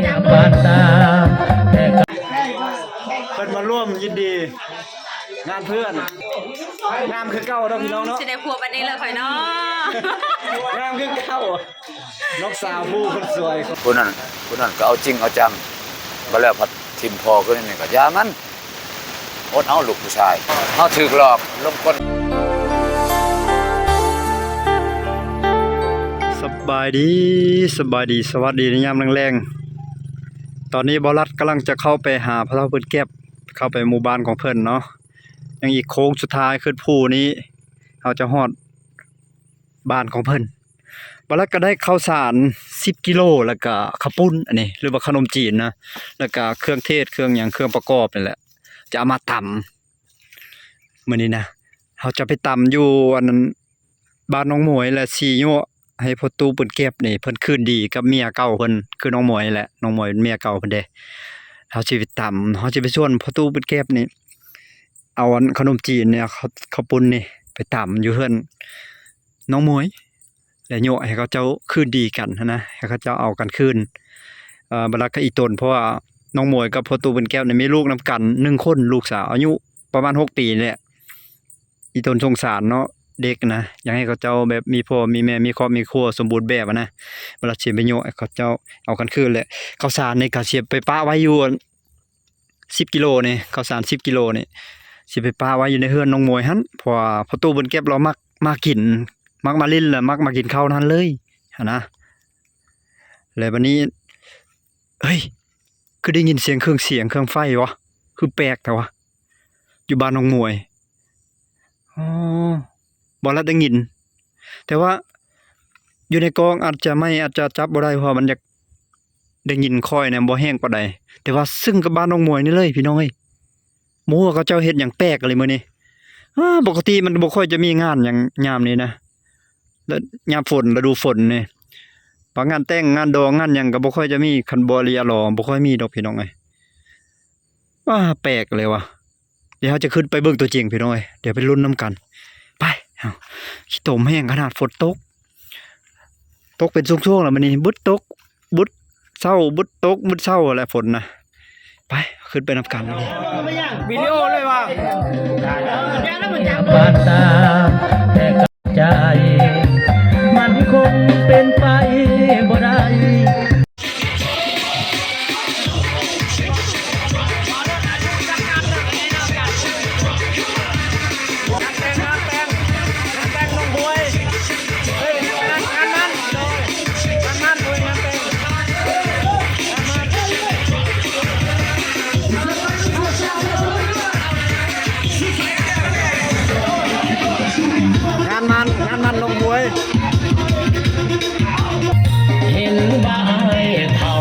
ເພິ່ນມາຮ່ວມຍິນດີງານເພື່ອນ ງາມຄືເກົ່າເນາະພີ່ນ້ອງເນາະ. ຊິໄດ້ຜົວປານນີ້ແລ້ວຂ້ອຍເນາະ ງາມຄືເກົ່າ ນ້ອງສາວຜູ້ຄົນສວຍ. ຜູ້ນັ້ນ ຜູ້ນັ້ນກໍເອົາຈິງເອົາຈັງ ບາດແລ້ວພັດຖິ້ມພໍ່ຄືນີ້ກໍຢ່າມັນ. ອົດເອົາລູກຜູ້ຊາຍ ເຮົາຖືກຫຼອກລົມກົນ. ສະບາຍດີ ສະບາຍດີ ສະຫວັດດີໃນຍາມແລງໆ. ຕອນນີ້ບ່າວລັດກຳລັງຈະເຂົ້າໄປຫາພໍ່ເຖົ້າເພິ່ນແກັບ ເຂົ້າໄປໝູ່ບ້ານຂອງເພິ່ນເນາະ. ຍັງອີກໂຄ້ງສຸດທ້າຍຄືພູນີ້ ເຮົາຈະຮອດບ້ານຂອງເພິ່ນ. ບ່າວລັດກໍໄດ້ເຂົ້າສານສິບກິໂລ ແລ້ວກໍເຂົ້າປຸ້ນ ອັນນີ້ ຫຼືວ່າຂະໜົມຈີນນະ ແລ້ວກໍເຄື່ອງເທດ ເຄື່ອງຫຍັງ ເຄື່ອງປະກອບນີ້ແຫຼະ ຈະເອົາມາຕຳ. ມື້ນີ້ນະ ເຮົາຈະໄປຕຳຢູ່ອັນນັ້ນ ບ້ານນ້ອງໝວຍ ແລະ ຊິຍົວະໃຫ້ພໍ່ຕູ້ເພິ່ນເກັບນີ້ ເພິ່ນຄືນດີກັບເມຍເກົ່າເພິ່ນ ຄືນ້ອງໝວຍແຫຼະ ນ້ອງໝວຍເປັນເມຍເກົ່າເພິ່ນເດ້. ເຮົາຊິໄປຕຳ ເຮົາຊິໄປຊວນພໍ່ຕູ້ເພິ່ນເກັບນີ້ ເອົາອັນຂະໜົມຈີນນີ້ ເຂົ້າ ເຂົ້າປຸ້ນນີ້ ໄປຕຳຢູ່ເຮືອນນ້ອງໝວຍ ແລະ ໂຍະໃຫ້ເຂົາເຈົ້າຄືນດີກັນຫັ້ນນະ ໃຫ້ເຂົາເຈົ້າເອົາກັນຄືນ. ເອີ ບາດລັດກັບອີ່ຕົນ ເພາະວ່ານ້ອງໝວຍກັບພໍ່ຕູ້ບຸນແກ້ວນີ້ມີລູກນຳກັນໜຶ່ງຄົນ ລູກສາວອາຍຸປະມານຫົກປີນີ້ແຫຼະ. ອີ່ຕົນສົງສານເນາະ ເດັກນະ ຢາກໃຫ້ເຂົາເຈົ້າແບບມີພໍ່ມີແມ່ ມີຄອບມີຄົວສົມບູນແບບຫັ້ນນະ. ບາດລັດຊິໄປໂຍະໃຫ້ເຂົາເຈົ້າເອົາກັນຄືນແຫຼະ. ເຂົ້າສານນີ້ກໍຊິໄປປະໄວ້ຢູ່ ສິບກິໂລນີ້ ເຂົ້າສານສິບກິໂລນີ້ ຊິໄປປະໄວ້ຢູ່ໃນເຮືອນນ້ອງໝວຍຫັ້ນ ເພາະວ່າພໍ່ຕູ້ບຸນແກ້ວລາວມັກມາກິນ ມັກມາຫຼິ້ນ ແລະ ມັກມາກິນເຂົ້ານັ້ນເລີຍຫັ້ນນະ. ແລ້ວບັດນີ້ ເຮີ້ຍ ຄືໄດ້ຍິນສຽງເຄື່ອງສຽງເຄື່ອງໄຟວະ ຄືແປກແທ້ວະ ຢູ່ບ້ານນ້ອງໝວຍ. ອໍ ບໍ່ລະໄດ້ຍິນ ແຕ່ວ່າຢູ່ໃນກ້ອງອາດຈະໄມ ອາດຈະຈັບບໍ່ໄດ້ ເພາະວ່າມັນຢາກໄດ້ຍິນຂ້ອຍນະ ບໍ່ແຮງປານໃດ ແຕ່ວ່າຊຶ້ງກັບບ້ານນ້ອງໝວຍນີ້ເລີຍພີ່ນ້ອງເອີຍ. ບໍ່ຮູ້ວ່າເຂົາເຈົ້າເຮັດຫຍັງແປກອີ່ຫຼີມື້ນີ້. ອາ ປົກກະຕິມັນບໍ່ຄ່ອຍຈະມີງານຫຍັງຍາມນີ້ນະ ລະຍາມຝົນ ລະດູຝົນນີ້ ວ່າງານແຕ່ງ ງານດອງ ງານຫຍັງກໍບໍ່ຄ່ອຍຈະມີ ຄັນບໍ່ລີອາລໍ ບໍ່ຄ່ອຍມີດອກພີ່ນ້ອງເອີຍ. ອາ ແປກເລີຍວ່າ ດຽວເຮົາຈະຂຶ້ນໄປເບິ່ງຕົວຈິງພີ່ນ້ອງເອີຍ ດຽວໄປລຸ້ນນຳກັນ. ໄປ ເຮົາ ຂີ້ຕົມແຮງຂະໜາດ ຝົນຕົກ ຕົກເປັນຊ່ວງໆ ແລ້ວມື້ນີ້ ບຶດຕົກ ບຶດເຊົ້າ ບຶດຕົກ ບຶດເຊົ້າແຫຼະຝົນນະ. ໄປ ຂຶ້ນໄປນຳກັນ ວິດີໂອເລີຍວ່າ ປານຕາແຕ່ກັບໃຈ ມັນຄົງເປັນໄປບໍ່ໄດ້. ງານໝັ້ນ ງານໝັ້ນນ້ອງບວຍ. ເຫັນວ່າອ້າຍເຖົ້າ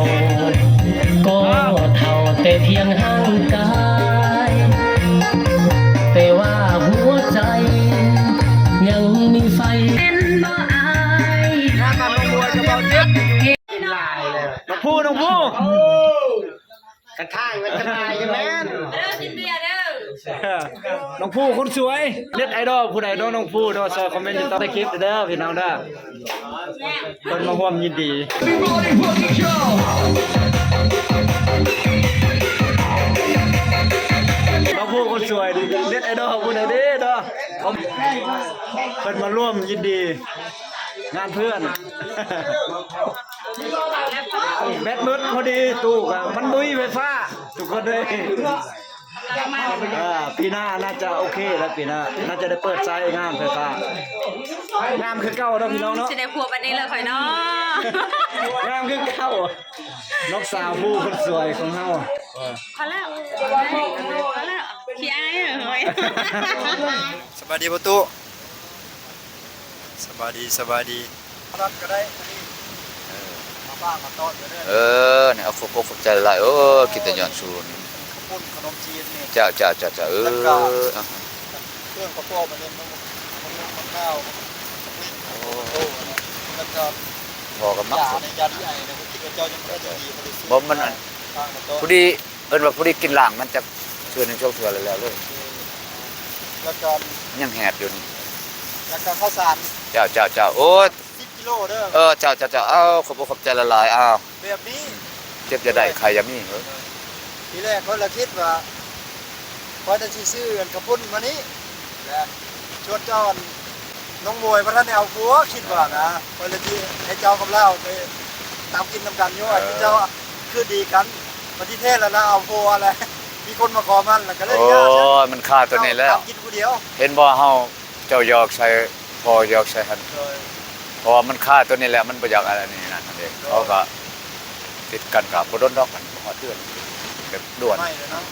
ກໍເຖົ້າແຕ່ພຽງຮ່າງກາຍ ແຕ່ວ່າຫົວໃຈຍັງມີໄຟ ເຫັນບໍ່ອ້າຍ ງານໝັ້ນນ້ອງບວຍກັບບ່າວເຈັດ ນ້ອງພູ ນ້ອງພູ. ກະຖ່າຍມັນກະຖ່າຍຢູ່ແມ່ນ ເດີກິນເບຍເດີ ນ້ອງພູຄົນສວຍ ເນັດໄອດອລຜູ້ໃດເນາະ ນ້ອງພູເນາະ ຊ່ອຍຄອມເມັນຢູ່ໃຕ້ຄລິບເດີພີ່ນ້ອງເດີ. ເພິ່ນມາຮ່ວມຍິນດີ ນ້ອງພູຄົນສວຍ ເນັດໄອດອລຜູ້ໃດເດ້ເນາະ ເພິ່ນມາຮ່ວມຍິນດີ ງານເພື່ອນ ແບັດໝົດພໍດີ ຕູ້ກະມັນບໍ່ມີໄຟຟ້າທຸກຄົນເອີຍ. ເອີ ປີໜ້າໜ້າຈະໂອເຄແລ້ວ ປີໜ້າໜ້າຈະໄດ້ເປີດໃຊ້ງານໄຟຟ້າ ງາມຄືເກົ່າເນາະພີ່ນ້ອງເນາະ. ຊິໄດ້ຜົວປານນີ້ແລ້ວຂ້ອຍເນາະ ງາມຄືເກົ່າ ນ້ອງສາວຜູ້ຄົນສວຍຂອງເຮົາ. ພໍແລ້ວ ພໍແລ້ວ ຂີ້ອາຍເອີຍ. ສະບາຍດີພໍ່ຕູ້. ສະບາຍດີ ສະບາຍດີ. ຮັບກໍໄດ້ ອັນນີ້ ເອີ ມາຝາກມາຕ້ອນເດີ. ເອີ ນີ້ ເອົາ ຂອບອົກຂອບໃຈຫຼາຍໆ ເອີ ກິນແຕ່ຍ້ອນຊູນີ້ ເຂົ້າປຸ້ນ ຂະໜົມຈີນນີ້. ເຈົ້າ ເຈົ້າ ເຈົ້າ ເຈົ້າ ເອີ ເອີ ເອີ ເຄື່ອງປະກອບອັນນີ້ ໝາກນາວ ໂອ້ ແລ້ວກໍພໍກັບໝາກ ຢານີ້ ຢາດີໄອນະ ເຂົາຄິດວ່າເຈົ້າຍັງບໍ່ໄດ້ດີ ບໍ່ ມັນອັນ ຝາກມາຕ້ອນ ພໍດີ ເອີ້ນວ່າພໍດີກິນລ້າງມັນຈັກເທື່ອໜຶ່ງສອງເທື່ອແລ້ວເລີຍ. ແລ້ວກໍຍັງແຫບຢູ່ນີ້ ແລ້ວກໍເຂົ້າສານ. ເຈົ້າ ເຈົ້າ ເຈົ້າ ໂອ້ ສິບກິໂລເດີ. ເອີ ເຈົ້າ ເຈົ້າ ເຈົ້າ ເອົາ ຂອບອົກຂອບໃຈຫຼາຍໆ. ເອົາ ແບບນີ້ ອືມ ເຈັບຢ່າໄດ້ ໄຂ້ຢ່າມີ ເອີ. ທີແລກຂ້ອຍລະຄິດວ່າ ຂ້ອຍນະຊິຊື້ອັນເຂົ້າປຸ້ນມານີ້ ແລະ ຊວນເຈົ້າ ອັນ ນ້ອງມວຍບໍ່ທັນໄດ້ເອົາຜົວ ຄິດວ່ານະ ຂ້ອຍລະຊິໃຫ້ເຈົ້າກັບລາວໄປຕຳກິນນຳກັນຢູ່ ເອີ ອັນທີ່ເຈົ້າຄືນດີກັນ ບັດທີແທ້ລະລາວເອົາຜົວແລ້ວ ມີຄົນມາຂໍໝັ້ນ ລະກະເລີຍ ໂອ້ ຍາກ ມັນຄາຕົວນີ້ແລ້ວ ເຈົ້າຕຳກິນຜູ້ດຽວ ເຫັນບໍ່ ເຮົາ ເຈົ້າຢອກໃສ່ພໍ່ ຢອກໃສ່ຫັ້ນ ໂດຍ ເພາະວ່າມັນຄາຕົວນີ້ແຫຼະ ມັນບໍ່ຢາກອັນນີ້ນັ້ນເດ້ ໂດຍ ເຂົາກໍຕິດກັນກໍບໍ່ດົນດອກ ອັນບໍ່ຮອດເດືອນ ແບບດ່ວນ ໄໝ້ແລ້ວເນາະ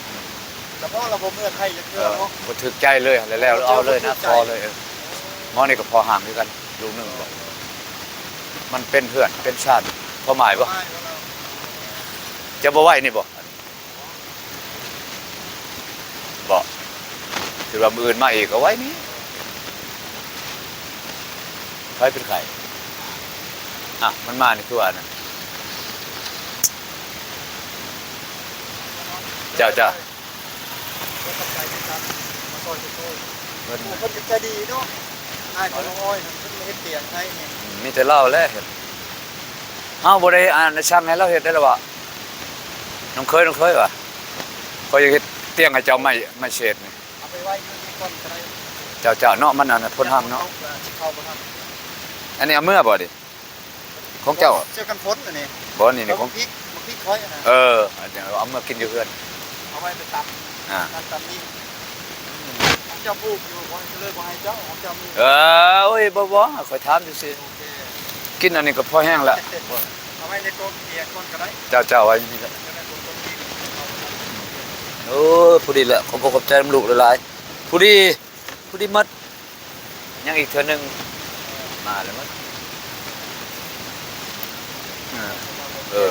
ແລ້ວພໍ່ລະບໍ່ເມືອໄທຈັກເທື່ອເນາະ ບໍ່ຖືກໃຈເລີຍ ແລ້ວເອົາເລີຍນະ ພໍເລີຍ ເອີ ໝໍນີ້ກໍພໍຫ້າມຄືກັນ ລູກໜຶ່ງ ມັນເປັນເຮືອນເປັນຊານ ພໍ່ໝ້າຍບໍ່ ຈະບໍ່ໄຫວນີ້ບໍ່? ບໍ່ ຄືວ່າມື້ອື່ນມາອີກກໍໄຫວນີ້ ໃຜເປັນໄຂ້ ອ້າວ ມັນມານີ້ຄືວ່ານັ້ນ ເຈົ້າ ເຈົ້າ ເພິ່ນ ເພິ່ນກໍໃຈດີເນາະ ອ້າຍຂອງນ້ອງອ້ອຍນັ້ນ ເພິ່ນມາເຮັດຕຽງໃຫ້ນີ້ ມີແຕ່ລາວແຫຼະເຮັດ ເຮົາບໍ່ໄດ້ ອັນ ສັ່ງໃຫ້ລາວເຮັດໄດ້ລະວະ ນ້ອງເຂີຍ ນ້ອງເຂີຍວ່າ ຂ້ອຍຢາກເຮັດຕຽງໃຫ້ເຈົ້າ ໄມ້ ໄມ້ເສດນີ້ ເອົາໄປໄວ້ຢູ່ນີ້ກ່ອນກໍໄດ້ ເຈົ້າ ເຈົ້າເນາະ ມັນອັນນັ້ນ ຝົນຫ້າມເນາະ ເອົາ ເອົາ ຊິເຂົ້າບໍ່ທັນ ອັນນີ້ເອົາເມືອບໍ່ນີ້ ຂອງເຈົ້າ ເສື້ອກັນຝົນອັນນີ້ ບໍ່ ນີ້ ນີ້ຂອງ ບັກພິກ ບັກພິກຂ້ອຍຫັ້ນນະ ເອີ ອັນນີ້ເອົາເມືອກິນຢູ່ເຮືອນ ເອົາໄວ້ໄປຕຳ ອ່າ ຕຳ ຕຳນີ້ ຂອງເຈົ້າປູກຢູ່ ຂ້ອຍກໍເລີຍບໍ່ໃຫ້ເຈົ້າ ຂອງເຈົ້າມີ ເອີ ໂອ້ຍ ບໍ່ ບໍ່ ຂ້ອຍຖາມຊື່ໆ ໂອເຄ ກິນອັນນີ້ກໍພໍແຮງລະ ເອົາໄວ້ໃນໂຕະເຕີຍກ່ອນກໍໄດ້ ເຈົ້າ ເຈົ້າ ໄວ້ຢູ່ນີ້ລະ ເຈົ້າໄດ້ໂຕະເຕີຍ ໂອ້ ພໍດີລະ ຂອບອົກຂອບໃຈນຳລູກຫຼາຍໆ ພໍດີ ພໍດີໝົດ ຍັງອີກເທື່ອໜຶ່ງ ມາແລ້ວໝົດ ເອີ ເອີ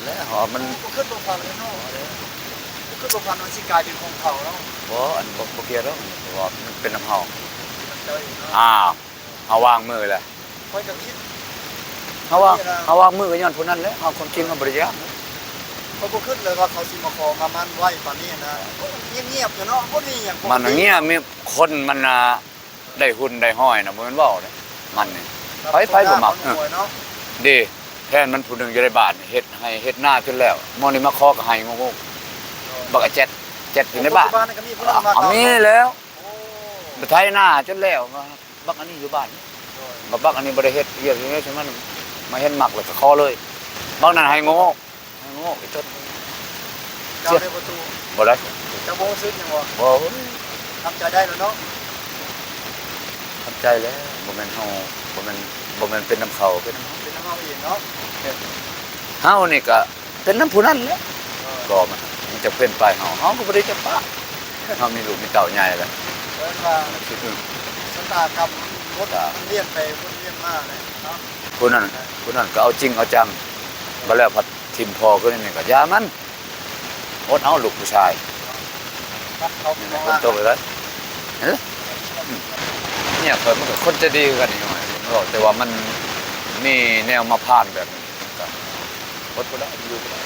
ແລ້ວເຮົາມັນ ບໍ່ຄິດບໍ່ຝັນເລີຍເນາະ ບໍ່ຄິດບໍ່ຝັນວ່າຊິກາຍເປັນຂອງເຂົາເນາະ ບໍ່ ອັນ ບໍ່ ບໍ່ກ່ຽວດອກ ເພາະວ່າມັນເປັນນຳເຮົາ ນຳເຈົ້າເອງເນາະ ອ້າວ ເຮົາວາງມືແລ້ວ ຂ້ອຍກໍຄິດ ເຮົາວ່າ ເຮົາວາງມືກໍຍ້ອນຜູ້ນັ້ນແຫຼະ ເຮົາຄວາມຈິງເຮົາບໍ່ໄດ້ຢາກ ຂ້ອຍບໍ່ຄິດເລີຍວ່າເຂົາຊິມາຂໍມາໝັ້ນໄວປານນີ້ນະ ໂອ້ຍ ງຽບໆຢູ່ເນາະ ບໍ່ມີຫຍັງ ມັນງຽບ ມີຄົນມັນນະ ໄດ້ຫຸ່ນໄດ້ຫ້ອຍນະ ບໍ່ແມ່ນເວົ້າເດ້ ມັນນີ້ ໃຜ ໃຜບໍ່ມັກ ເອີ ເດ້ ແຟນມັນຜູ້ໜຶ່ງຢູ່ໃນບ້ານ ເຮັດໄຮ່ເຮັດນາຈົນແລ້ວ ມື້ນີ້ມາຂໍກໍໄຫ້ງູໆ ບັກອາແຈັດ ແຈັດຢູ່ໃນບ້ານ ມີແລ້ວ ໄຖນາຈົນແລ້ວ ບັກອັນນີ້ຢູ່ບ້ານ ໂດຍ ບັກ ບັກອັນນີ້ບໍ່ໄດ້ເຮັດວຽກຢູ່ໃນ ມັນມາເຫັນໝາກແລ້ວກໍຂໍເລີຍ ບັກນັ້ນໃຫ້ງອກ ໃຫ້ງອກອີ່ຕົ້ນ ເຈົ້າໄດ້ບໍ່ຕູ້ ບໍ່ໄດ້ ເຈົ້າບໍ່ຮູ້ສຶກຫຍັງບໍ່? ບໍ່ ທຳໃຈໄດ້ແລ້ວເນາະ ທຳໃຈແລ້ວ ບໍ່ແມ່ນເຮົາ ບໍ່ແມ່ນ ບໍ່ແມ່ນເປັນນຳເຂົາ ເປັນນຳເຮົາ ເປັນນຳເຮົາເອງເນາະ ເຮົານີ້ກະ ເປັນນຳຜູ້ນັ້ນແຫຼະ ກໍມັນ ມັນຈະເປັນໄປ ເຮົາ ເຮົາກໍບໍ່ໄດ້ຈະປະ ເຮົາມີລູກມີເຕົ້າໃຫຍ່ແລ້ວ ເອີ້ນວ່າຊະຕາກຳ ບົດມັນວຽນໄປ ບົດວຽນມາແຫຼະເນາະ ຜູ້ນັ້ນ ຜູ້ນັ້ນກໍເອົາຈິງເອົາຈັງ ບາດແລ້ວພັດຖິ້ມພໍ່ຄືນີ້ກໍຢ່າມັນ ອົດເອົາລູກຜູ້ຊາຍ ເຂົາເອົາຕົກເລີຍ ເອີ ເມຍຂ້ອຍມັນກໍຄົນໃຈດີຄືກັນນີ້ ແຕ່ວ່າມັນມີແນວມາຜ່ານແບບນີ້ ອົດບໍ່ໄດ້ ຢູ່ບໍ່ໄດ້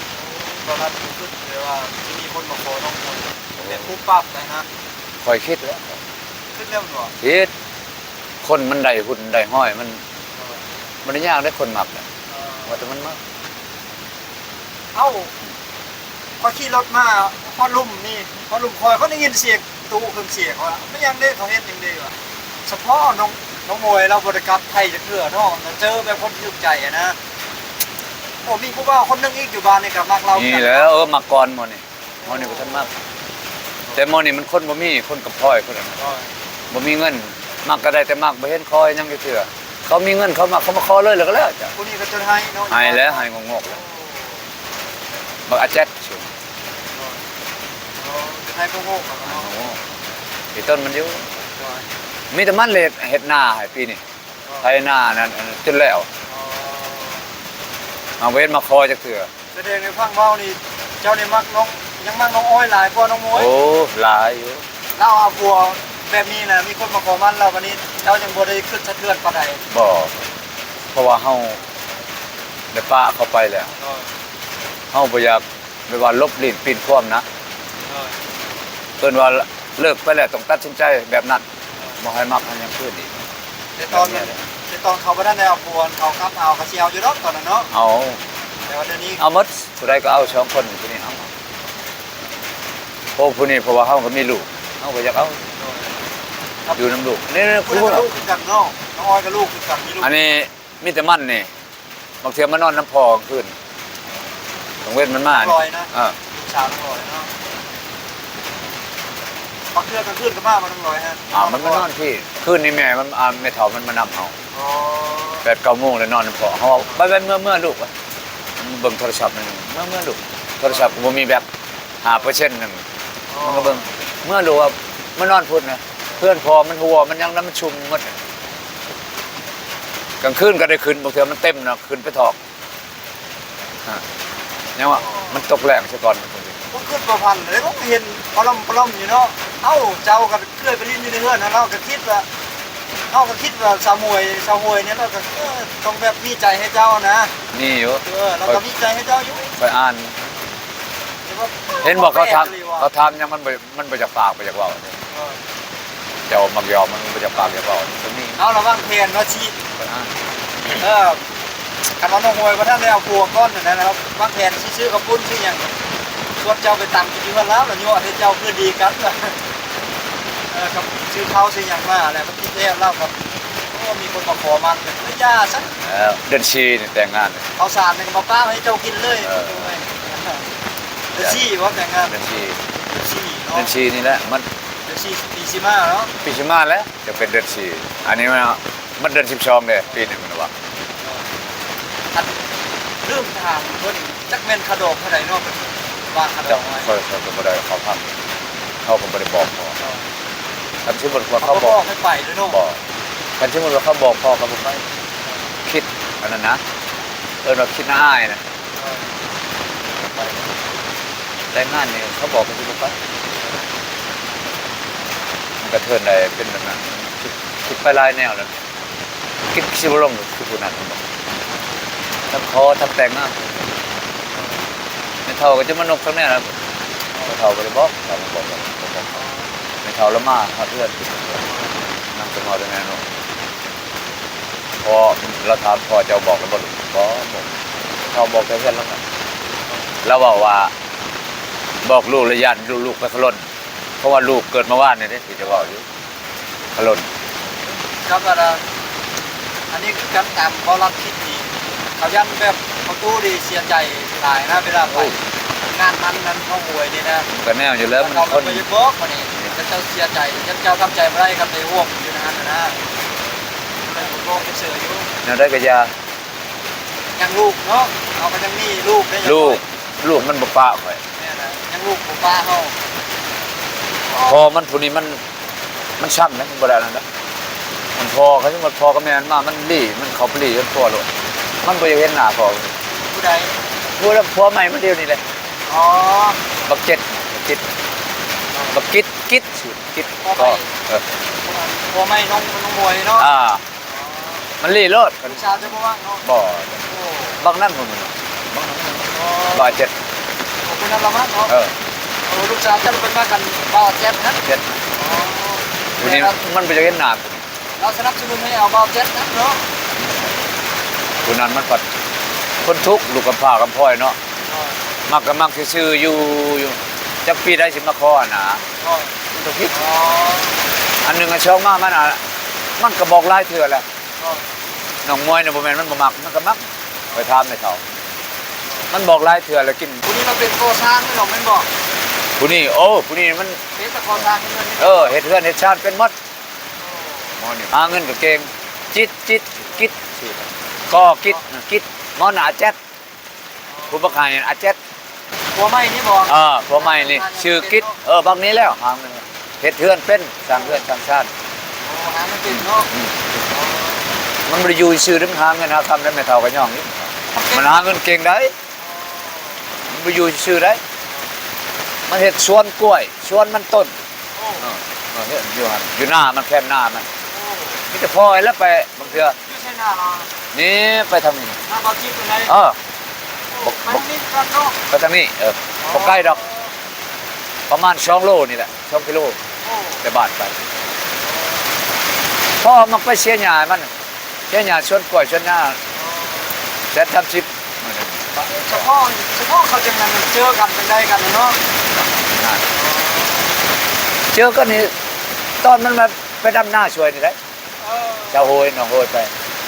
ຕອນນັ້ນຄືແບບວ່າຊິມີຄົນມາຂໍນ້ອງມວຍ ແບບປຸບປັບໄດ້ນະ ຂ້ອຍຄິດແລ້ວ ຄິດແລ້ວແມ່ນບໍ່? ຄິດ ຄົນມັນໄດ້ຫຸ່ນໄດ້ຫ້ອຍ ມັນ ເອີ ບໍ່ໄດ້ຍາກເດ້ ຄົນມັກນະ ເອີ ວ່າແຕ່ມັນມັກ ເອົ້າ ຂ້ອຍຂີ່ລົດມາຮອດລຸ່ມນີ້ ຮອດລຸ່ມຂ້ອຍ ຂ້ອຍໄດ້ຍິນສຽງຕູ້ເຄື່ອງສຽງວ່າ ແມ່ນຫຍັງເດ້ ເຂົາເຮັດຫຍັງເດ້ ວ່າສະເພາະນ້ອງ ນ້ອງມວຍລາວບໍ່ໄດ້ກັບໄທຈັກເທື່ອເນາະ ລາວເຈີແບບຄົນຖືກໃຈຫັ້ນນະ ໂອ້ ມີຜູ້ບ່າວຄົນໜຶ່ງອີກຢູ່ບ້ານນີ້ກໍມັກລາວ ນີ້ແຫຼະ ເອີ ມັກກ່ອນໝໍນີ້ ໝໍນີ້ບໍ່ທັນມັກ ແຕ່ໝໍນີ້ມັນຄົນບໍ່ມີ ຄົນກຳພ້ອຍຄົນນັ້ນ ບໍ່ມີເງິນ ມັກກໍໄດ້ແຕ່ມັກ ບໍ່ເຫັນຂໍຫຍັງຈັກເທື່ອ ເຂົາມີເງິນເຂົາມັກ ເຂົາມາຂໍເລີຍ ແລ້ວກໍແລ້ວ ຜູ້ນີ້ກໍຈົນໄຫ້ເນາະ ໄຫ້ແລ້ວ ໄຫ້ງອກໆແລ້ວ ບັກອາແຈັດ ໂອ້ ໄຫ້ງອກໆແລ້ວກໍເນາະ ອີ່ຕົ້ນມັນຢູ່ ມີແຕ່ມັນເຮັດ ເຮັດນາໃຫ້ປີນີ້ ໄຖນານັ້ນຈົນແລ້ວ ເຮົາບໍ່ເຫັນມາຂໍຈັກເທື່ອ ສະແດງໃນຟັງເວົ້ານີ້ ເຈົ້ານີ້ມັກນ້ອງ ຍັງມັກນ້ອງອ້ອຍຫຼາຍກວ່ານ້ອງມວຍ ໂອ້ ຫຼາຍຢູ່ ລາວເອົາຜົວແບບນີ້ນະ ມີຄົນມາຂໍໝັ້ນລາວ ບາດນີ້ເຈົ້າຍັງບໍ່ໄດ້ຄຶດສະເທືອນປານໃດ ບໍ່ ເພາະວ່າເຮົາໄດ້ປະເຂົາໄປແລ້ວ ໂດຍ ເຮົາບໍ່ຢາກ ແບບວ່າຫຼົບຫຼີກປີນຄວາມນະ ໂດຍ ເອີ້ນວ່າເລີກໄປແລ້ວຕ້ອງຕັດສິນໃຈແບບນັ້ນ ໂດຍ ບໍ່ໃຫ້ມັກໃຫ້ຫຍັງຄືນອີກ ແຕ່ຕອນ ແບບນີ້ແຫຼະ ແຕ່ຕອນເຂົາບໍ່ທັນໄດ້ເອົາຜົວ ເຂົາກັບເອົາ ເຂົາຊິເອົາຢູ່ດອກຕອນນັ້ນເນາະ ເອົາ ແຕ່ ເອົາໝົດ ຜູ້ໃດກໍເອົາ ສອງຄົນຜູ້ນີ້ເອົາ. ໂອ້ ຜູ້ນີ້ ເພາະວ່າເຮົາກໍມີລູກ ເຮົາກໍຢາກເອົາ ຢູ່ນຳລູກ. ນີ້ ນີ້ ຜູ້ ລູກຄືກັນເນາະ ນ້ອງອອຍກໍລູກຄືກັນ ມີລູກ. ອັນນີ້ມີແຕ່ມັນນີ້ ບາງເທື່ອມານອນນຳພໍ່ກາງຄືນ ກາງເວັນມັນມາ ນ້ອງລອຍນະ. ເອີ ລູກສາວນ້ອງລອຍເນາະ. ບາງເທື່ອກາງຄືນກໍມາບໍ່ ນ້ອງລອຍຮະ? ອ່າ ມັນມານອນພີ້ ຄືນນີ້ແມ່ມັນ ອ່າ ແມ່ເຖົ້າມັນມານຳເຮົາ. ອໍ ແປດເກົ້າໂມງແລ້ວນອນນຳພໍ່ ເຮົາເວົ້າ ໄປໆ ເມືອໆ ລູກ ເບິ່ງໂທລະສັບໜ້ອຍໜຶ່ງ ເມືອໆ ລູກ ໂທລະສັບກໍບໍ່ມີແບັດ ຫ້າເປີເຊັນໜຶ່ງ. ອໍ ມັນກໍເບິ່ງ ເມືອລູກວ່າມານອນພຸ້ນນະ ເຮືອນພໍ່ມັນຮົ່ວ ມັນຫຍັງນະ ມັນຊຸ່ມໝົດ. ກາງຄືນກໍໄດ້ຂຶ້ນ ບາງເທື່ອມັນເຕັມນະ ຂຶ້ນໄປຖອກ. ຮະ ຍັງວ່າມັນຕົກແລງຊະກ່ອນ. ບໍ່ຄິດບໍ່ຝັນເລີຍ ບໍ່ເຫັນປະຫຼອມປະຫຼອມຢູ່ເນາະ. ເອົ້າ ເຈົ້າກໍເຄີຍໄປຫຼິ້ນຢູ່ໃນເຮືອນຫັ້ນ ເຮົາກໍຄິດວ່າ ເຮົາກໍຄິດວ່າສາວໝວຍ ສາວຫວຍນີ້ ລາວກໍ ເອີ ຕ້ອງແບບມີໃຈໃຫ້ເຈົ້ານະ. ມີຢູ່ ເອີ ລາວກໍມີໃຈໃຫ້ເຈົ້າຢູ່. ຂ້ອຍອ່ານ ເຫັນບໍ່ ເຂົາຖາມ ເຂົາຖາມຫຍັງ ມັນບໍ່ ມັນບໍ່ຢາກປາກ ບໍ່ຢາກເວົ້າ. ເອີ ເຈົ້າມັກຢອກ ມັນບໍ່ຢາກປາກຢາກເວົ້າ. ຕົວນີ້ ເຮົາລະວາງແຜນວ່າຊິ ເອີ ຄັນວ່ານ້ອງຮວຍບໍ່ທັນໄດ້ເອົາຜົວກ່ອນຫັ້ນນະ ລາວວາງແຜນຊິຊື້ເຂົ້າປຸ້ນຊື້ຫຍັງ ຊວນເຈົ້າໄປຕຳກິນຢູ່ເຮືອນລາວ ລະຍົວະໃຫ້ເຈົ້າຄືນດີກັນ. ເອີ ກັບຊື້ເຂົ້າຊື້ຫຍັງມາແລ້ວ ມັນຕິດແລ້ວ ລາວກໍ ໂອ້ ມີຄົນມາຂໍໝັ້ນ ລະຢ່າຊະ. ເດືອນສີ່ນີ້ແຕ່ງງານ ເຂົ້າສານນີ້ກໍມາປ້າໃຫ້ເຈົ້າກິນເລີຍ. ເດືອນສີ່ບໍ່ແຕ່ງງານ? ເດືອນສີ່ ເດືອນສີ່ເນາະ ເດືອນສີ່ນີ້ແຫຼະ ມັນ ເດືອນສີ່ປີຊິມາເນາະ ປີຊິມາແຫຼະ ຈະເປັນເດືອນສີ່. ອັນນີ້ມັນ ມັນເດືອນສິບສອງເດ້ ປີໜຶ່ງແມ່ນບໍ່? ອັນ ລືມຖາມເພິ່ນ ຈັກແມ່ນຄ່າດອກເທົ່າໃດເນາະ ເພິ່ນວ່າຄ່າດອກ. ຂ້ອຍ ຂ້ອຍກໍບໍ່ໄດ້ເຂົ້າພັກ ເຂົາກໍບໍ່ໄດ້ບອກພໍ່. ຄັນສົມມຸດວ່າເຂົາບອກ ເຂົາບໍ່ບອກໃຫ້ໄປເລີຍເນາະ. ບໍ່ ຄັນສົມມຸດວ່າເຂົາບອກ ພໍ່ກໍບໍ່ໄປ. ຄິດອັນນັ້ນນະ ເອີ້ນວ່າຄິດໜ້າອາຍນະ. ແຕ່ງງານນີ້ເຂົາບອກກໍຊິບໍ່ໄປ. ມັນກະເທີນໄດ້ເປັນແບບນັ້ນ ຄິດ ຄິດໄປຫຼາຍແນວແລ້ວ ຄິດຊິບໍ່ລົງຄືຜູ້ນັ້ນ ທັງຂໍທັງແຕ່ງງານ. ແມ່ເຖົ້າກໍຈະມານົບທັງແນວ ແມ່ເຖົ້າບໍ່ໄດ້ບອກ ເຖົ້າບໍ່ບອກ ແມ່ເຖົ້າລະມາຮອດເຮືອນ ນາງສະເໝີແຕ່ແມ່ນົບ. ພໍ່ລາວຖາມ ພໍ່ເຈົ້າບອກແລ້ວບໍ່? ບໍ່ ບໍ່ ເຖົ້າບອກແຕ່ເຮືອນລາວນັ້ນ ລາວເວົ້າວ່າ ບອກລູກລະຢ້ານລູກໄປຂະຫຼົ່ນ ເພາະວ່າລູກເກີດມາວານນີ້ເດ້ ທີ່ຈະເວົ້າຢູ່ ຂະຫຼົ່ນ. ກັບອັນ ອັນນີ້ຄືກັນ ຕາມເວົ້າລັດທິດນີ້ ເຂົາຢ້ານແບບພໍ່ຕູ້ນີ້ເສຍໃຈຫຼາຍນະ ເວລາໄປງານມັນນັ້ນ ເຂົາຫວຍນີ້ນະ. ມັນກະແນວຢູ່ແລ້ວ ມັນຄົນ ເຂົາກໍບໍ່ຢາກບອກບາດນີ້ ເຂົາເຈົ້າເສຍໃຈ ເຂົາເຈົ້າທຳໃຈບໍ່ໄດ້ ກໍເປັນຫ່ວງຢູ່ໃນຫັ້ນນະ ເລີຍບໍ່ບອກເສີຍຢູ່. ແນວໃດກໍຢ່າ ຍັງລູກເນາະ ເຮົາກໍຍັງມີລູກເດ້ ລູກ ລູກມັນບໍ່ປະຂ້ອຍ. ແມ່ນແຫຼະ ຍັງລູກບໍ່ປະເຮົາ. ພໍ່ມັນຜູ້ນີ້ມັນ ມັນຊ່ຳນະ ມັນບໍ່ໄດ້ອັນນັ້ນນະ. ມັນພໍ່ ຄັນສົມມຸດພໍ່ກັບແມ່ມັນມາ ມັນຫຼີ້ ມັນເຂົ້າໄປຫຼີ້ກັບຜົວໂລດ ມັນບໍ່ຢາກເຫັນໜ້າພໍ່. ຜູ້ໃດ? ຜົວ ຜົວໃໝ່ມັນດຽວນີ້ແຫຼະ. ອໍ ບັກເຈັດ ບັກກິດ ບັກກິດ ກິດ ກິດ ພໍ່ໃໝ່ ເອີ ຜົວໃໝ່ນ້ອງ ນ້ອງໝວຍເນາະ. ອ່າ ມັນຫຼີ້ໂລດ. ລູກສາວເຈົ້າບໍ່ວ່າງເນາະ? ບໍ່ ໂອ້ ບັກນັ້ນພຸ້ນ ບັກນັ້ນ ອໍ ບ່າວເຈັດ ໂອ້ ຄົນນັ້ນລະມັກເນາະ. ເອີ ໂອ້ ລູກສາວເຈົ້າເປັນມາກັນບ່າວເຈັດຫັ້ນ ເຈັດ ອໍ ຜູ້ນີ້ມັນບໍ່ຢາກເຫັນໜ້າ. ລາວສະໜັບສະໜູນໃຫ້ເອົາບ່າວເຈັດຫັ້ນເນາະ. ຜູ້ນັ້ນມັນພັດຄົນທຸກ ລູກກຳພ້າກຳພ້ອຍເນາະ. ອໍ ມັກກໍມັກຊື່ໆ ຢູ່ ຢູ່ ຈັກປີໃດຊິມາຂໍຫັ້ນນະ. ອໍ ມັນຕ້ອງຄິດ ອໍ ອັນໜຶ່ງ ອັນສອງມາ ມັນ ອາ ມັນກໍບອກຫຼາຍເທື່ອແລ້ວ. ອໍ ນ້ອງມວຍນະ ບໍ່ແມ່ນມັນບໍ່ມັກ ມັນກໍມັກ. ຂ້ອຍຖາມແມ່ເຖົ້າ ມັນບອກຫຼາຍເທື່ອແລ້ວ ກິນ. ຜູ້ນີ້ມາເປັນກໍ່ສ້າງນີ້ດອກແມ່ນບໍ່? ຜູ້ນີ້ ໂອ້ ຜູ້ນີ້ມັນເຮັດແຕ່ກໍ່ສ້າງເຮືອນ ເອີ ເຮັດເຮືອນເຮັດຊານເປັນໝົດ. ໂອ້ ໝໍນີ້ຫາເງິນກໍເກັ່ງ ຈິດ ຈິດ ກິດ ກໍກິດ ກິດ ໝໍນະ ອາແຈັດ. ຜູ້ບັກຫານີ້ອາແຈັດ ຜົວໃໝ່ນີ້ບໍ່? ເອີ ຜົວໃໝ່ນີ້ຊື່ກິດ. ເອີ ບັກນີ້ແລ້ວຫາເງິນ ເຮັດເຮືອນເປັນ ສ້າງເຮືອນສ້າງຊານ. ໂອ້ ຫາເງິນເປັນເນາະ. ອືມ ມັນບໍ່ໄດ້ຢູ່ຊື່ເດ້ ມັນຫາເງິນຫາຄຳໄດ້. ແມ່ເຖົ້າກໍຍ້ອງຢູ່ ມັນຫາເງິນເກັ່ງໄດ໋ ມັນບໍ່ຢູ່ຊື່ໄດ໋. ມັນເຮັດສວນກ້ວຍ ສວນມັນຕົ້ນ. ໂອ້ ເອີ ເຮັດຢູ່ຫັ້ນ ຢູ່ໜ້າມັນ ແຄມໜ້າມັນ. ໂອ້ ມີແຕ່ພໍ່ແລ້ວໄປບາງເທື່ອ ຢູ່ໃສໜ້າລາວ? ນີ້ໄປທາງນີ້ ໜ້າບ່າວຈິດນີ້. ເອີ ໂອ້ ໄປທາງນີ້ຄືກັນເນາະ. ໄປທາງນີ້ ເອີ ອໍ ບໍ່ໄກດອກ ປະມານສອງໂລນີ້ແຫຼະ ສອງກິໂລ. ໂອ້ ແຕ່ບ້ານໄປ ພໍ່ມັກໄປເສຍຫຍ້າໃຫ້ມັນ ເສຍຫຍ້າສວນກ້ວຍສວນຫຍ້າ. ອໍ ແສນສາມສິບ ມື້ໜຶ່ງ ສະເພາະ ສະເພາະເຂົາຈັ່ງນັ້ນ ເຈີກັນຈັ່ງໃດກັນເນາະ? ເຈີກັນນີ້ ຕອນມັນມາໄປດຳນາຊ່ວຍນີ້ໄດ໋ ເອີ ຊາວໂຮຍ ນ້ອງໂຮຍໄປ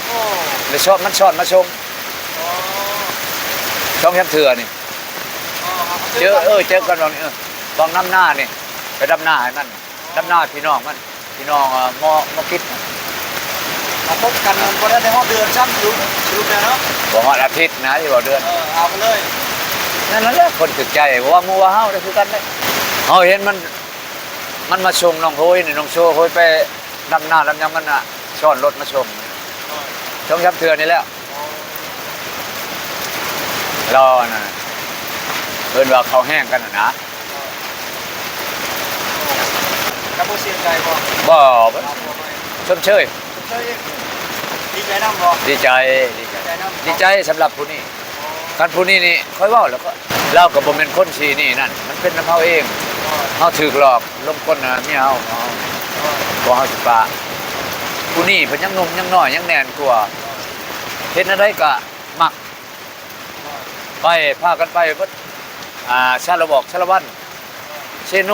ໂອ້ ແລ້ວຊອນ ມັນຊອນມາສົ່ງ ອໍ ສອງສາມເທື່ອນີ້ ອໍ ເຈີ ເອີ ເຈີກັນຫວ່າງນີ້ ເອີ ຫວ່າງນຳນານີ້ ໄປດຳນາໃຫ້ມັນ ດຳນາພີ່ນ້ອງມັນ ພີ່ນ້ອງ ເອີ ໝໍ ໝໍກິດ ມາພົບກັນບໍ່ໄດ້ຮອດເດືອນຊ້ຳ ສະຫຼຸບ ສະຫຼຸບແລ້ວເນາະ ບໍ່ຮອດອາທິດນະ ຊິເວົ້າເດືອນ ເອີ ເອົາໄປເລີຍ ນັ້ນແຫຼະ ຄົນຖືກໃຈ ບໍ່ວ່າໝູ່ວ່າເຮົາໄດ້ຄືກັນເດ້ ເຮົາເຫັນມັນ ມັນມາສົ່ງນ້ອງໂຮຍນີ້ ນ້ອງໂຊໂຮຍໄປ ດຳນາດຳຫຍັງມັນນະ ຊ້ອນລົດມາສົ່ງ ສອງສາມເທື່ອນີ້ແຫຼະ ລາວອັນນັ້ນ ເອີ້ນວ່າເຂົ້າແຮງກັນຫັ້ນນະ ເຈົ້າບໍ່ເສຍໃຈບໍ່? ບໍ່ ບໍ່ ຊົມເຊີຍ ຊົມເຊີຍອີກ ດີໃຈນຳບໍ່? ດີໃຈ ດີໃຈ ດີໃຈນຳ ດີໃຈສຳລັບຜູ້ນີ້ ຄັນຜູ້ນີ້ນີ້ ຂ້ອຍເວົ້າແລ້ວກໍ ລາວກໍບໍ່ແມ່ນຄົນຊີ້ນີ້ນັ້ນ ມັນເປັນນຳເຮົາເອງ ເຮົາຖືກຫຼອກລົມກົນນະເມຍເຮົາ ເຮົາ ເຮົາຊິປະ ຜູ້ນີ້ເພິ່ນຍັງໜຸ່ມຍັງນ້ອຍ ຍັງແໜ້ນກວ່າ ເຮັດແນວໃດກະມັກ ໄປ ພາກັນໄປເບິດ ອ່າ ສາລະບອກ ສາລະວັນ ເຊໂນ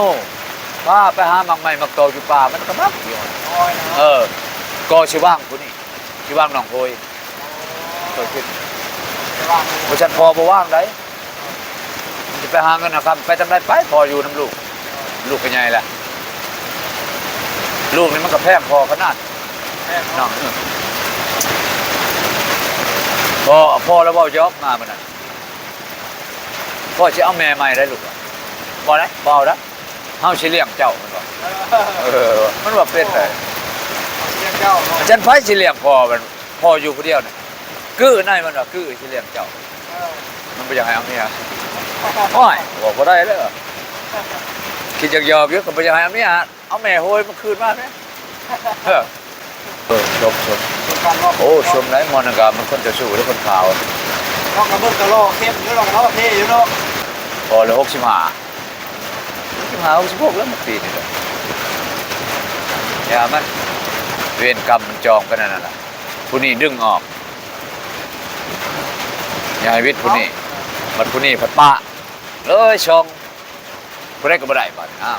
ພາໄປຫາໝາກໄມ້ໝາກຕອກຢູ່ປ່າ ມັນກໍມັກຢູ່ ເອີ ກໍຊິວາງຜູ້ນີ້ ຊິວາງນ້ອງໂຮຍ ໂຕຂຶ້ນ ບໍ່ຊັ້ນພໍ່ບໍ່ວາງໃດ ມັນຈະໄປຫາເງິນຫາຄຳ ໄປທາງໃດໄປ ພໍ່ຢູ່ນຳລູກ ລູກກໍໃຫຍ່ແລ້ວ ລູກນີ້ມັນກໍແພງພໍ່ຂະໜາດ ແພງເນາະ ເນາະ ເອີ ພໍ່ ພໍ່ລະເວົ້າຢອກມາມື້ນັ້ນ ພໍ່ຊິເອົາແມ່ໃໝ່ໄດ໋ລູກ ບໍ່ໄດ້ ບໍ່ເອົາໄດ໋ ເຮົາຊິລ້ຽງເຈົ້າ ມັນວ່າ ເອີ ມັນວ່າເປັນໄດ໋ ເຮົາຊິລ້ຽງເຈົ້າເນາະ ຈັ່ງໃຜຊິລ້ຽງພໍ່ມັນ ພໍ່ຢູ່ຜູ້ດຽວນີ້ ກື້ໃນມັນວ່າ ກື້ຊິລ້ຽງເຈົ້າ ເອີ ມັນບໍ່ຢາກໃຫ້ເອົາເມຍ ໂອ້ຍ ເວົ້າບໍ່ໄດ້ເດີ ຄິດຢອກໆຢູ່ ກໍບໍ່ຢາກໃຫ້ເອົາເມຍ ເອົາແມ່ໂຫຍມັນຄືນມາແມ້ ເອີ ເອີ ຊົມ ຊົມ ຊົມກັນເນາະ ໂອ້ ຊົມໄດ໋ ໝໍນັ້ນກະມັນຄົນເຈົ້າຊູ້ເດ້ ຄົນຂາວ ເນາະ ກະເບິ່ງກະຫຼໍ່ເຂັ້ມຢູ່ເນາະ ກະເນາະ ເທ່ຢູ່ເນາະ ພໍແລ້ວ ຫົກສິບຫ້າ ຫົກສິບຫ້າ ຫົກສິບຫົກແລ້ວ ມັນປີນີ້ແຫຼະ ຢ່າມັນ ເວນກຳມັນຈອງກັນນັ້ນນະ ຜູ້ນີ້ດຶງອອກ ຢ່າໃຫ້ວິດຜູ້ນີ້ ບັດຜູ້ນີ້ພັດປະເລີຍ ຊ່ອງ ຜູ້ໃດກໍບໍ່ໄດ້ບາດນີ້ ອ້າວ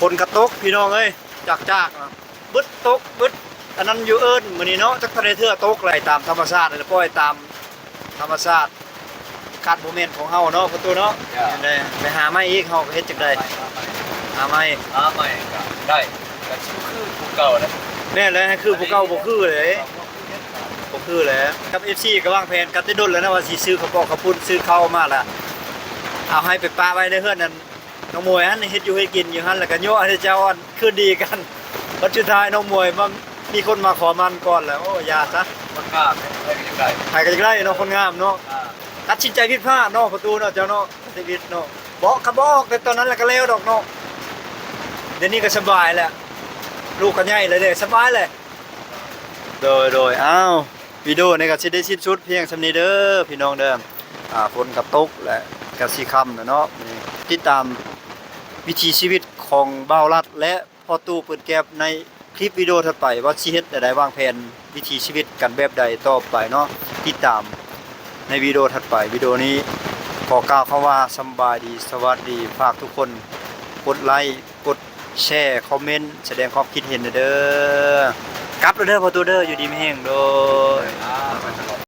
ຝົນກະຕົກພີ່ນ້ອງເອີຍ ຈາກໆ ນະ ບຶດຕົກບຶດ ອັນນັ້ນຢູ່ເອີ້ນມື້ນີ້ເນາະ ຈັກເທົ່າໃດເທື່ອຕົກໄຫຼຕາມທຳມະຊາດ ແລ້ວປ່ອຍຕາມທຳມະຊາດ ຄາດບໍ່ແມ່ນຂອງເຮົາເນາະ ປະຕູເນາະ ເຈົ້າ ຈັ່ງໃດ ໄປຫາໃໝ່ອີກ ເຮົາກໍເຮັດຈັ່ງໃດ ຫາໃໝ່ ຫາໃໝ່ ຫາໃໝ່ກໍໄດ້ ກໍຄື ຄືຜູ້ເກົ່ານະ ແມ່ນແຫຼະ ໃຫ້ຄືຜູ້ເກົ່າບໍ່ຄືເດ້ ບໍ່ຄືແຫຼະ ກັບເອັຟຊີກໍວາງແຜນກັນແຕ່ດົນແລ້ວນະ ວ່າຊິຊື້ເຂົ້າປອກເຂົ້າປຸ້ນ ຊື້ເຂົ້າມາລະ ເອົາໃຫ້ໄປປະໄວ້ໃນເຮືອນນັ້ນ ນ້ອງໝວຍຫັ້ນເຮັດຢູ່ເຮັດກິນຢູ່ຫັ້ນ ແລ້ວກໍຍົວະໃຫ້ເຈົ້າອັນຄືນດີກັນ ບັດສຸດທ້າຍນ້ອງໝວຍມາ ມີຄົນມາຂໍໝັ້ນກ່ອນແລ້ວ ໂອ້ ຢ່າຊະ ຄົນງາມໃຜກໍຢາກໄດ້ ໃຜກໍຢາກໄດ້ເນາະ ຄົນງາມເນາະ ອ່າ ຕັດສິນໃຈຜິດພາດເນາະ ປະຕູເນາະ ເຈົ້າເນາະ ຊີວິດເນາະ ບໍ່ ຄັນບໍ່ອອກແຕ່ຕອນນັ້ນແລ້ວກໍແລ້ວດອກເນາະ ດຽວນີ້ກໍສະບາຍແລ້ວ ລູກກໍໃຫຍ່ແລ້ວເດ້ ສະບາຍແຫຼະ ໂດຍ ໂດຍ ອ້າວ ວິດີໂອນີ້ກໍຊິໄດ້ສິ້ນສຸດພຽງສ່ຳນີ້ເດີພີ່ນ້ອງເດີ ອ່າ ຝົນກໍຕົກ ແລະ ກໍຊິຄ່ຳແລ້ວເນາະ ນີ້ ຕິດຕາມວິຖີຊີວິດຂອງບ່າວລັດ ແລະ ພໍ່ຕູ້ປືນແກັບ ໃນຄລິບວິດີໂອຖັດໄປ ວ່າຊິເຮັດແນວໃດ ວາງແຜນວິຖີຊີວິດກັນແບບໃດຕໍ່ໄປເນາະ ຕິດຕາມໃນວິດີໂອຖັດໄປ ວິດີໂອນີ້ຂໍກ່າວຄຳວ່າສຳບາຍດີ ສະຫວັດດີ ຝາກທຸກຄົນກົດໄລ້ ກົດແຊ ຄອມເມັນ ສະແດງຄວາມຄິດເຫັນແດ່ເດີ ກັບແລ້ວເດີພໍ່ຕູ້ເດີ ຢູ່ດີມີແຮງ ໂດຍ.